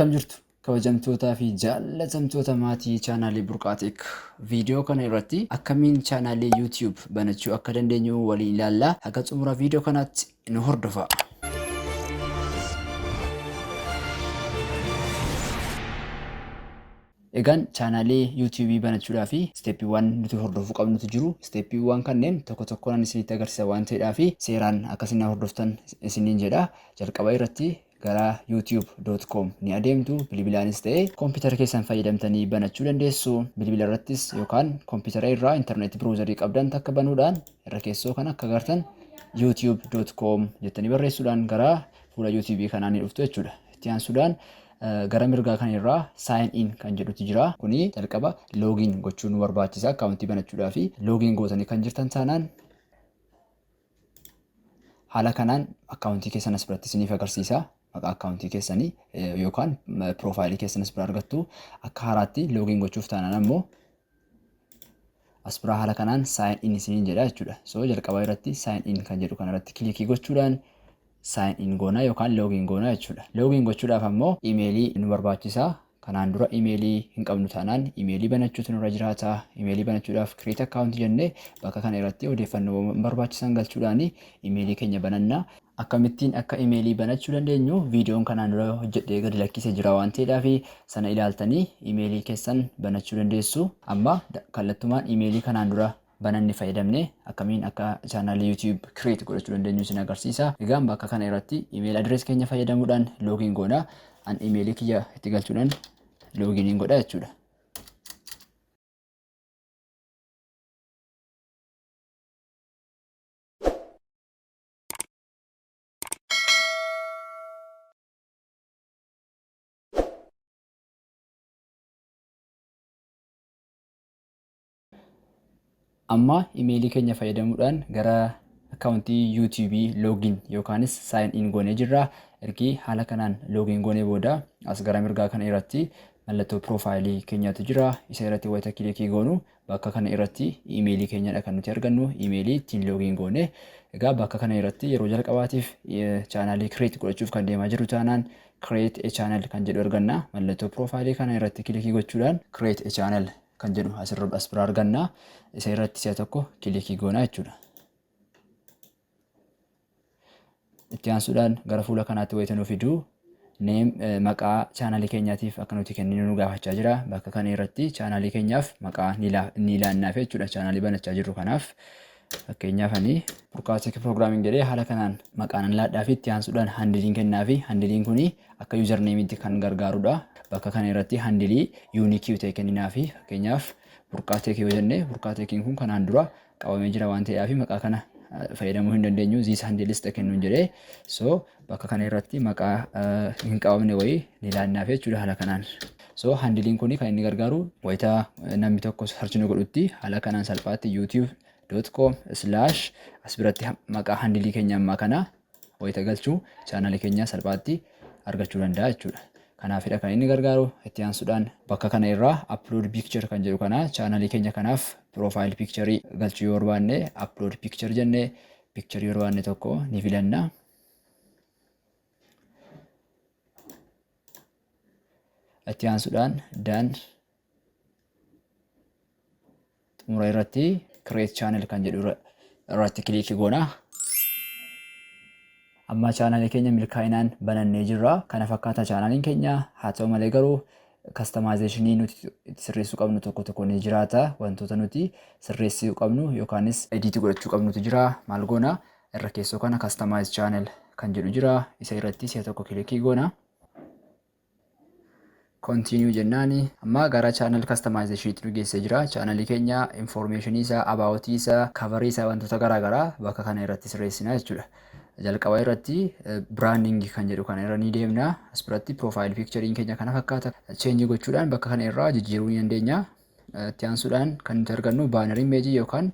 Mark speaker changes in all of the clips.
Speaker 1: Akkam jirtu kabajamtootaa fi jaallatamtoota maatii chaanaalii Burqaateek. Viidiyoo kana irratti akkamiin chaanaalii YouTube banachuu akka dandeenyu waliin ilaalla. Haga xumura viidiyoo kanaatti nu hordofaa. Egaan chaanaalii YouTube banachuudhaaf isteeppiiwwan nuti hordofuu qabnutu jiru. Isteeppiiwwan kanneen tokko tokkoon isinitti agarsiisa waan ta'eedhaaf seeraan akka isin hordoftan isiniin jedha. Jalqaba irratti gara youtube.com ni adeemtu. Bilbilaanis ta'e koompitara keessan fayyadamtanii banachuu dandeessu. Bilbila irrattis yookaan koompitara irraa intarneetii browuzarii qabdan takka banuudhaan irra keessoo kan akka agartan youtube.com jettanii barreessuudhaan gara fuula YouTube kanaa ni dhuftu jechuudha. Itti aansuudhaan gara mirgaa kan irraa sign in kan jedhutu jira. Kuni jalqaba login gochuu nu barbaachisa akkaawuntii banachuudhaaf. Login gootanii kan jirtan taanaan haala kanaan akkaawuntii keessan as biratti isiniif agarsiisa. Maqaa akkaawuntii keessanii yookaan piroofaayilii keessan as bira argattu. Akka haaraatti login gochuuf taanaan ammoo as biraa haala kanaan sign in isiniin jedha jechuudha. So jalqaba irratti sign in kan jedhu kanarratti kilikii gochuudhaan sign in goona yookaan login goona jechuudha. Login gochuudhaaf ammoo imeelii nu barbaachisa. Kanaan dura imeelii hin qabnu taanaan imeelii banachuutu nurra jiraata. Imeelii banachuudhaaf create account jennee bakka kana irratti odeeffannoo barbaachisan galchuudhaan imeelii keenya bananna. Akkamittiin akka imeelii banachuu dandeenyu viidiyoon kanaan dura hojjedhee gadi lakkisee jira waan ta'eedhaaf sana ilaaltanii imeelii keessan banachuu dandeessu. Amma kallattumaan imeelii kanaan dura bananne fayyadamne akkamiin akka chaanaalii YouTube create godhachuu dandeenyu isin agarsiisa. Egaan bakka kana irratti email address keenya fayyadamuudhaan login goona. An imeelii kiyya itti galchuudhaan login godha jechuudha. Amma imeelii keenya fayyadamuudhaan gara akkaawuntii YouTube login yookaanis sign in goonee jirra. Ergi haala kanaan login goonee booda as gara mirgaa kana irratti mallattoo piroofaayilii keenyaatu jira. Isa irratti wayita kilikii goonu bakka kana irratti imeelii keenyadha kan nuti argannu. Imeelii ittiin login goone. Egaa bakka kana irratti yeroo jalqabaatiif chaanaalii create godhachuuf kan deemaa jirru taanaan create a channel kan jedhu arganna. Mallattoo piroofaayilii kana irratti kilikii gochuudhaan create a channel kan jedhu asirra as bira arganna. Isa irratti si'a tokko kilikii goona jechuudha. Itti aansuudhaan gara fuula kanaatti wayita nu fidu name, maqaa chaanaalii keenyaatiif akka nuti kenninu nu gaafachaa jira. Bakka kana irratti chaanaalii keenyaaf maqaa ni laannaaf jechuudha. Chaanaalii banachaa jirru kanaaf fakkeenyaaf ani Burqaa Tech Programming jedhee haala kanaan maqaa nan laadhaa fi itti aansuudhaan handiliin kennaa fi handiliin kuni akka username-tti kan gargaarudha. Bakka kana irratti handilii unique ta'e kenninaa fi fakkeenyaaf Burqaa Tech yoo jenne, Burqaa Techiin kun kanaan dura qabamee jira waan ta'eef maqaa kana fayyadamuu hin dandeenyu. This handle is kennuun jedhee, so bakka kana irratti maqaa hin qabamne wayii ni laannaaf jechuudha haala kanaan. So handiliin kun kan inni gargaaru wayita namni tokko search nu godhutti haala kanaan salphaatti youtube.com slash as biratti maqaa handilii keenya ammaa kana wayita galchuu chaanaalii keenya salphaatti argachuu danda'a jechuudha. Kanaafidha kan inni gargaaru. Itti aansuudhaan bakka kana irraa upload picture kan jedhu kana chaanaalii keenya kanaaf profile picture galchuu yoo barbaanne upload picture jennee picture yoo barbaanne tokko ni filanna. Itti aansuudhaan done, xumura irratti create channel kan jedhu irratti kilikii goona. Amma chaanaalii keenya milkaa'inaan banannee jirra. Kana fakkaata chaanaaliin keenya. Haa ta'u malee garuu kastamaayizeeshinii nuti itti sirreessuu qabnu tokko tokko ni jiraata. Wantoota nuti sirreessuu qabnu yookaanis ediitii godhachuu qabnutu jira. Maal goona? Irra keessoo kana customize channel kan jedhu jira. Isa irratti si'a tokko kilikii goona. Continue jennaani amma gara channel customization nu geessee jira. Channelii keenya information isaa, about isaa, cover isaa, wantoota garaa garaa bakka kana irratti sirreessina jechuudha. Jalqaba irratti branding kan jedhu kana irra ni deemna. As biratti profile picturein keenya kana fakkaata. Change gochuudhaan bakka kana irraa jijjiiruu ni dandeenya. Itti aansuudhaan kan nuti argannu banner image yookaan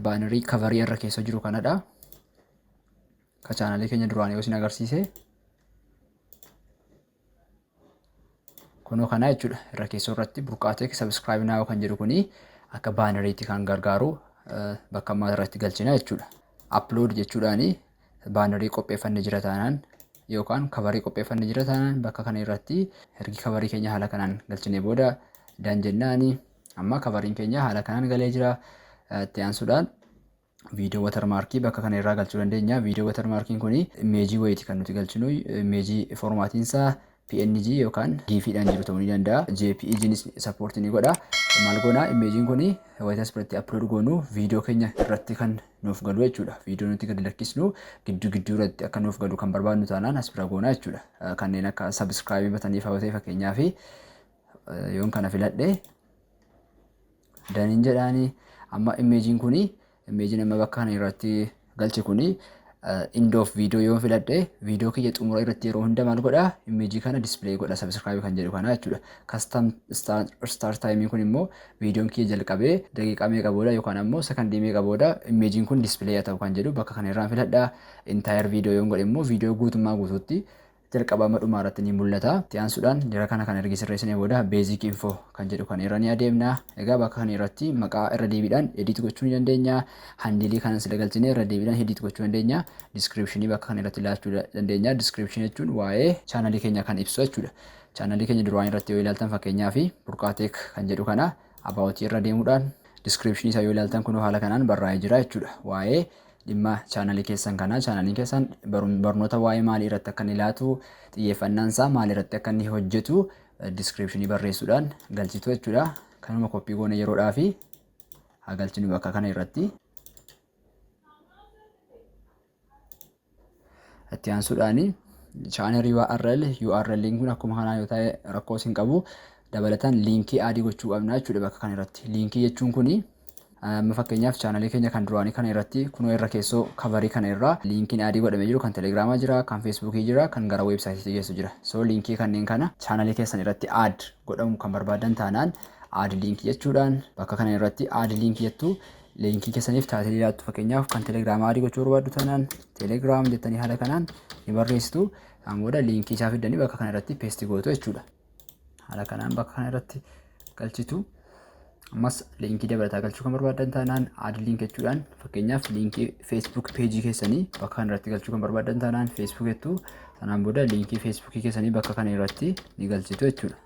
Speaker 1: bannerii coverii irra keessa jiru kanadha. Ka chaanalii keenya duraan yoo isin agarsiise kunoo kana jechuudha. Irra keessoo irratti Burqaa Tech subscribe now kan jedhu kuni akka baaneriitti kan gargaaru bakka ammaa irratti galchina jechuudha. Upload jechuudhaani baanerii qopheeffanne jira taanaan yookaan coverii qopheeffanne jira taanaan bakka kana irratti ergi coverii keenya haala kanaan galchinee booda done jennaani. Amma coveriin keenya haala kanaan galee jira. Itti aansuudhaan viidiyoo watermarkii bakka kana irraa galchuu dandeenya. Viidiyoo watermarkiin kun imageii wayiiti kan nuti galchinu. Imageii formatiin isaa PNG yookaan GIFiidhaan jiru ta'uu ni danda'a. JPEGnis supportii ni godha. Maal goona, imageiin kun wayita as biratti upload goonu viidiyoo keenya irratti kan nuuf galu jechuudha. Viidiyoo nuti gadi lakkisnu gidduu gidduu irratti akka nuuf galu kan barbaadnu taanaan as bira goona jechuudha. Kanneen akka subscribe buttonii fa'aa ta'e, fakkeenyaaf yoon kana filadhe, doneiin jedhaani. Amma imageiin kuni, imageiin amma bakka kana irratti galche kuni, end of video yoon filadhe, viidiyoo kiyya xumura irratti yeroo hunda maal godha? Imageii kana display godha, subscribe kan jedhu kana jechuudha. Custom start time kun immoo viidiyoon kiyya jalqabee daqiiqaa meeqa booda yookaan ammoo sakandii meeqa booda imageiin kun display haa ta'u kan jedhu bakka kana irraan filadha. Entire video yoon godhe immoo viidiyoo guutummaa guutuutti jalqaba amma dhumaa irratti ni mul'ata. Itti aansuudhaan jara kana kan ergi sirreessinee booda basic info kan jedhu kan irra ni adeemna. Egaa bakka kana irratti maqaa irra deebiidhaan edit gochuu ni dandeenya. Handleii kana sila galchinee irra deebiidhaan edit gochuu dandeenya. Descriptionii bakka kana irratti laachuu dandeenya. Descriptionii jechuun waa'ee channelii keenya kan ibsu jechuudha. Channelii keenya duraan irratti yoo ilaaltan, fakkeenyaaf Burqaa Tech kan jedhu kana aboutii irra deemuudhaan descriptionii isaa yoo ilaaltan, kunoo haala kanaan barraa'ee jira jechuudha. Waa'ee dhimma channelii keessan kanaa, channeliin keessan barnoota waa'ee maalii irratti akka inni laatu, xiyyeeffannaan isaa maal irratti akka inni hojjetu descriptionii barreessuudhaan galchitu jechuudha. Kanuma copy goone yeroodhaa fi haa galchinu bakka kana irratti. Itti aansuudhaan channel URL, URL kun akkuma kanaa yoo ta'e rakkoo hin qabu. Dabalataan linkii add gochuu qabna jechuudha bakka kana irratti. Linkii jechuun kuni amma fakkeenyaaf channelii keenya kan duraanii kana irratti kunoo irra keessoo coverii kana irraa linkiin add godhamee jiru kan Telegramaa jira, kan Facebookii jira, kan gara websiteiitti geessu jira. So linkii kanneen kana channelii keessan irratti add godhamu kan barbaadan taanaan add linkii jechuudhaan bakka kana irratti add linkii jettu, linkii keessaniif titleii laattu. Fakkeenyaaf kan Telegramaa add gochuu barbaaddu taanaan Telegram jettanii haala kanaan ni barreessitu. Kan booda linkii isaa fiddanii bakka kana irratti paste gootu jechuudha. Haala kanaan bakka kana irratti galchitu. Ammas linkii dabalataa galchuu kan barbaadan taanaan add link jechuudhaan, fakkeenyaaf linkii Facebook pageii keessanii bakka kana irratti galchuu kan barbaadan taanaan Facebook jettu. Sanaan booda linkii Facebookii keessanii bakka kana irratti ni galchitu jechuudha.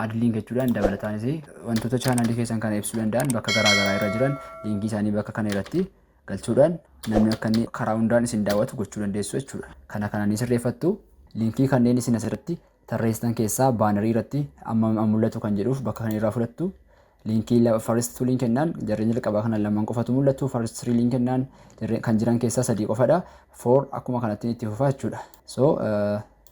Speaker 1: Add link jechuudhaan dabalataanis wantoota channelii keessan kana ibsuu danda'an bakka garaa garaa irra jiran linkii isaanii bakka kana irratti galchuudhaan namni akka inni karaa hundaan isin daawwatu gochuu dandeessu jechuudha. Kana kana ni sirreeffattu. Linkii kanneen isin asirratti tarreessitan keessaa bannerii irratti amma mul'atu kan jedhuuf bakka kana irraa fudhattu. Linkii first two link kennaan jarreen jalqabaa kana lamaan qofatu mul'atu. First three link kennaan kan jiran keessaa sadii qofadha. Four akkuma kanatti itti fufaa jechuudha. So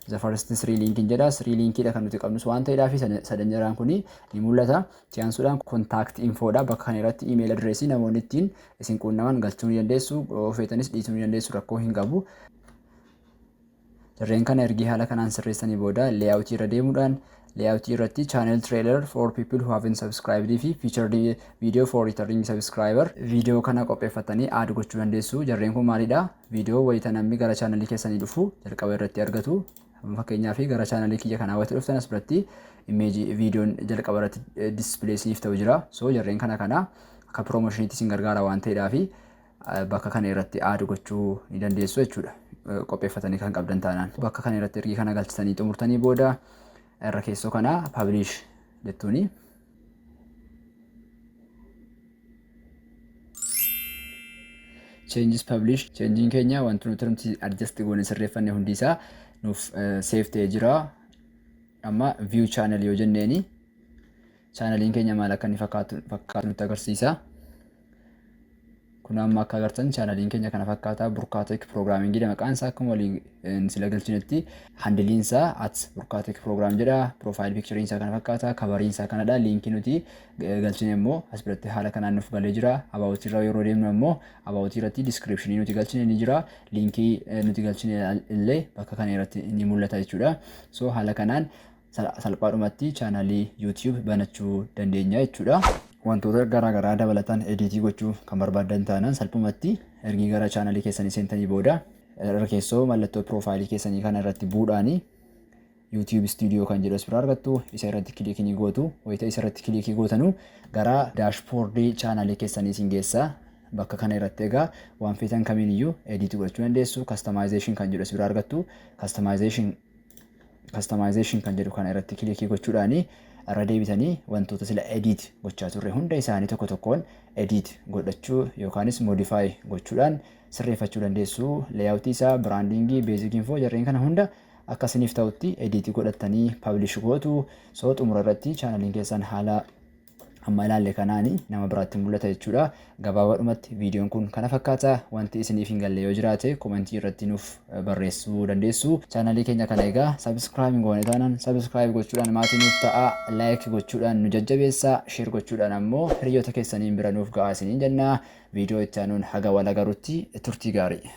Speaker 1: the first three linkiin jedha. Three linkiidha kan nuti qabnus waan ta'eedhaaf sadan jaraan kuni ni mul'ata. Itti aansuudhaan contact infoodha. Bakka kana irratti email addressii namoonni ittiin isin quunnaman galchuu ni dandeessu. Feetanis dhiisuu ni dandeessu, rakkoo hin qabu. Jarreen kana ergii haala kanaan sirreessanii booda layoutii irra deemuudhaan layoutii irratti channel trailer for people who haven't subscribed fi featured video for returning subscriber viidiyoo kana qopheeffatanii add gochuu dandeessu. Jarreen kun maalidha? Viidiyoo wayita namni gara channelii keessanii dhufu jalqaba irratti argatu. Fakkeenyaaf gara channelii kiyya kanaa wayita dhuftan as biratti imageii viidiyoon jalqaba irratti display isiniif ta'u jira. So jarreen kana kana akka promotioniitti isin gargaara waan ta'eedhaafi bakka kana irratti add gochuu ni dandeessu jechuudha. Qopheeffatanii kan qabdan taanaan. Bakka kana irratti ergii kana galchitanii xumurtanii booda irra keessoo kana publish jettuuni. Changes publish, changeiin keenya wanti nuti nuti adjust goone sirreeffanne hundi isaa nuuf save ta'ee jira. Amma view channel yoo jenneeni channeliin keenya maal akka inni fakkaatu nutti agarsiisa. Kun amma akka agartan channeliin keenya kana fakkaata. Burqaa Tech Programmingidha maqaan isaa, akkuma waliin sila galchinetti. Handleiin isaa @BurqaaTechProgram jedha. Profile pictureiin isaa kana fakkaata. Coveriin isaa kanadha. Linkii nuti galchine immoo as biratti haala kanaan nuuf galee jira. Aboutii irra yeroo deemnu immoo aboutii irratti descriptionii nuti galchine ni jira. Linkii nuti galchine illee bakka kana irratti ni mul'ata jechuudha. So haala kanaan salphaadhumatti channelii YouTube banachuu dandeenya jechuudha. Wantoota garaa garaa dabalataan editii gochuu kan barbaadan taanaan salphumatti ergii gara channelii keessanii seentanii booda irra keessoo mallattoo profileii keessanii kana irratti bu'uudhaani YouTube Studio kan jedhu as bira argattu. Isa irratti clickii ni gootu. Wayita isa irratti clickii gootanu gara dashboardii channelii keessanii isin geessa. Bakka kana irratti egaa waan feetan kamiin iyyuu edit gochuu dandeessu. Customization kan jedhu as bira argattu. Customization kan jedhu kana irratti click gochuudhaani irra deebitanii wantoota sila edit gochaa turre hunda isaanii tokko tokkoon edit godhachuu yookaanis modify gochuudhaan sirreeffachuu dandeessu. Layout isaa, branding, basic info jarreen kana hunda akka isiniif ta'utti edit godhattanii publish gootu. So xumura irratti chaanaliin keessan haala amma ilaalle kanaani nama biraatti mul'ata jechuudha. Gabaabaadhumatti viidiyoon kun kana fakkaata. Wanti isiniif hin galle yoo jiraate comment irratti nuuf barreessuu dandeessu. Chaanalii keenya kana egaa subscribe hin goone taanaan subscribe gochuudhaan maatii nuuf ta'a. Like gochuudhaan nu jajjabeessa. Share gochuudhaan ammoo hiriyoota keessaniin bira nuuf ga'aa isiniin jenna. Viidiyoo itti aanuun haga wal agarutti turtii gaarii.